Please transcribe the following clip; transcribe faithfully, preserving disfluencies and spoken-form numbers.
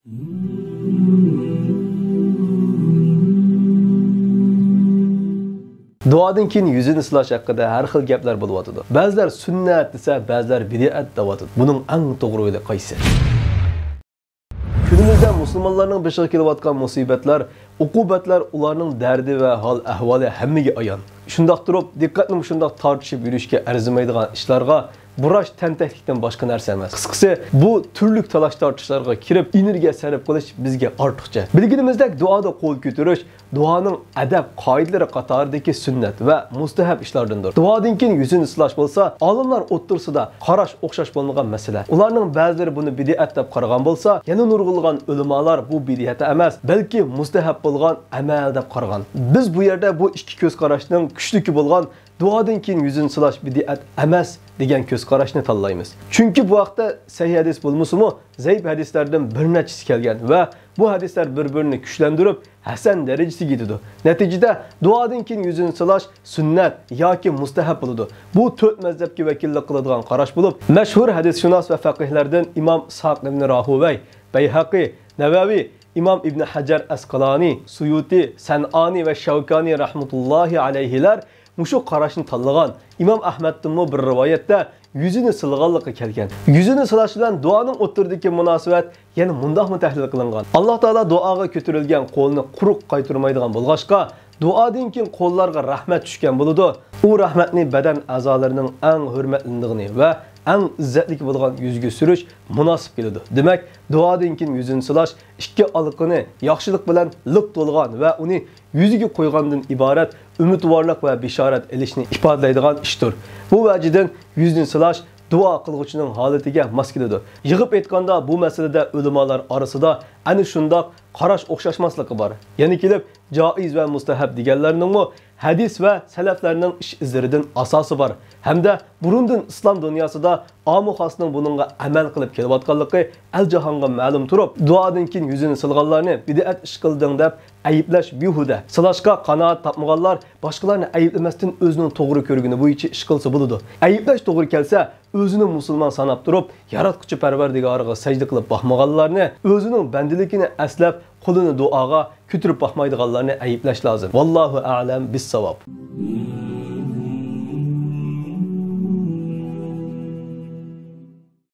دۇئادىن كېيىن يۈزىنى سىلاش ھەققىدە ھەر خىل گەپلەر بولۇۋاتىدۇ. بەزىلەر سۈننەت دېسە، بەزىلەر بىدئەت دەۋاتىدۇ. بۇنىڭ ئەڭ توغرا يولى قايسى؟ كۈنىمىزدە مۇسۇلمانلارنىڭ بېشىغا كېلىۋاتقان مۇسىبەتلەر، ئوقۇبەتلەر ئۇلارنىڭ دەردى ۋە ھال-ئەھۋالى ھەممىگە ئايان. شۇنداق تۇرۇپ، دىققەتنى مۇشۇنداق تارتىشىپ يۈرۈشكە ئەرزىمەيدىغان ئىشلارغا بۇراش تەنتەكلىكتىن باشقا نەرسە ئەمەس. قىسقىسى، بۇ تۈرلۈك تالاش-تارتىشلارغا كىرىپ، ئېنېرگىيە سەرپ قىلىش بىزگە ئارتۇقچە. بىلگىنىمىزدەك، دۇئادا قول كۆتۈرۈش دۇئانىڭ ئەدەپ قائىدىلىرى قاتارىدىكى سۈننەت ۋە مۇستەھەب ئىشلاردىندۇر. دۇئادىن كېيىن يۈزىنى سىلاش بولسا، ئالىملار ئوتتۇرىسىدا قاراش ئوخشاش بولمىغان مەسىلە. ئۇلارنىڭ بەزىلىرى بۇنى بىدئەت دەپ قارىغان بولسا، يەنە نۇرغۇنلىغان ئۆلىمالار بۇ بىدئەت ئەمەس، بەلكى مۇستەھەب بولغان ئەمەل دەپ قارىغان. بىز بۇ يەردە بۇ ئىككى كۆز قاراشنىڭ كۈچلۈكى بولغان دۇئادىن كېيىن يۈزىنى سىلاش بىدئەت ئەمەس دېگەن كۆز قاراشنى تاللايمىز. چۈنكى بۇ ھەقتە سەھىھ ھەدىس بولمىسىمۇ، زەئىپ ھەدىسلەردىن بىر نەچچىسى كەلگەن ۋە بۇ ھەدىسلەر بىر-بىرىنى كۈچلەندۈرۈپ، ھەسەن دەرىجىسىگە يېتىدۇ. نەتىجىدە، دۇئادىن كېيىن يۈزىنى سىلاش سۈننەت ياكى مۇستەھەب بولىدۇ. بۇ تۆت مەزھەپكە ۋەكىللىك قىلىدىغان قاراش بولۇپ، مەشھۇر ھەدىسشۇناس ۋە فەقىھلەردىن ئىمام ئىسھاق ئىبنى راھۇۋەي، بەيھەقى، نەۋەۋى، ئىمام ئىبنى ھەجەر ئەسقالانى، سۇيۇتى، سەنئانى ۋە شەۋكانى رەھمەتۇللاھى ئەلەيھىلەر مۇشۇ قاراشنى تاللىغان. ئىمام ئەھمەدتىنمۇ بىر رىۋايەتتە يۈزىنى سىلىغانلىقى كەلگەن. يۈزىنى سىلاش بىلەن دۇئانىڭ ئوتتۇرىدىكى مۇناسىۋەت يەنە مۇنداقمۇ تەھلىل قىلىنغان: ئاللا تائالا دۇئاغا كۆتۈرۈلگەن قولنى قۇرۇق قايتۇرمايدىغان بولغاچقا، دۇئادىن كېيىن قوللارغا رەھمەت چۈشكەن بولىدۇ. ئۇ رەھمەتنى بەدەن ئەزالىرىنىڭ ئەڭ ھۆرمەتلىنىدىغىنى ۋە ئەڭ ئىززەتلىكى بولغان يۈزگە سۈرۈش مۇناسىپ كېلىدۇ. دېمەك، دۇئادىن كېيىن يۈزىنى سىلاش ئىككى ئالىقىنى ياخشىلىق بىلەن لىق تولغان ۋە ئۇنى يۈزىگە قويغاندىن ئىبارەت ئۈمىدۋارلىق ۋە بېشارەت ئېلىشنى ئىپادىلەيدىغان ئىشتۇر. بۇ ۋەجىدىن يۈزنى سىلاش دۇئا قىلغۇچىنىڭ ھالىتىگە ماس كېلىدۇ. يىغىپ ئېيتقاندا، بۇ مەسىلىدە ئۆلىمالار ئارىسىدا ئەنە شۇنداق قاراش ئوخشاشماسلىقى بار. يەنە كېلىپ، جائىز ۋە مۇستەھەب دېگەنلەرنىڭمۇ ھەدىس ۋە سەلەفلەرنىڭ ئىش ئىزلىرىدىن ئاساسى بار ھەمدە بۇرۇندىن ئىسلام دۇنياسىدا ئامۇ خاسنىڭ بۇنىڭغا ئەمەل قىلىپ كېلىۋاتقانلىقى ئەل-جاھانغا مەلۇم تۇرۇپ، دۇئادىن كېيىن يۈزىنى سىلغانلارنى بىدئەت ئىش قىلدىڭ دەپ ئەيىبلەش بىھۇدە. سىلاشقا قانائەت تاپمىغانلار باشقىلارنى ئەيىبلىمەستىن ئۆزىنىڭ توغرا كۆرگىنى بويىچە ئىش قىلسا بولىدۇ. ئەيىبلەش توغرا كەلسە، ئۆزىنى مۇسۇلمان ساناپ تۇرۇپ، ياراتقۇچى پەرۋەردىگارىغا سەجدە قىلىپ باقمىغانلارنى ئۆزىنىڭ بەندىلىكىنى ئەسلەپ، قولىنى دۇئاغا كۆتۈرۈپ باقمايدىغانلارنى ئەيىبلەش لازىم. ۋاللاھۇ ئەلەم بىسساۋاب.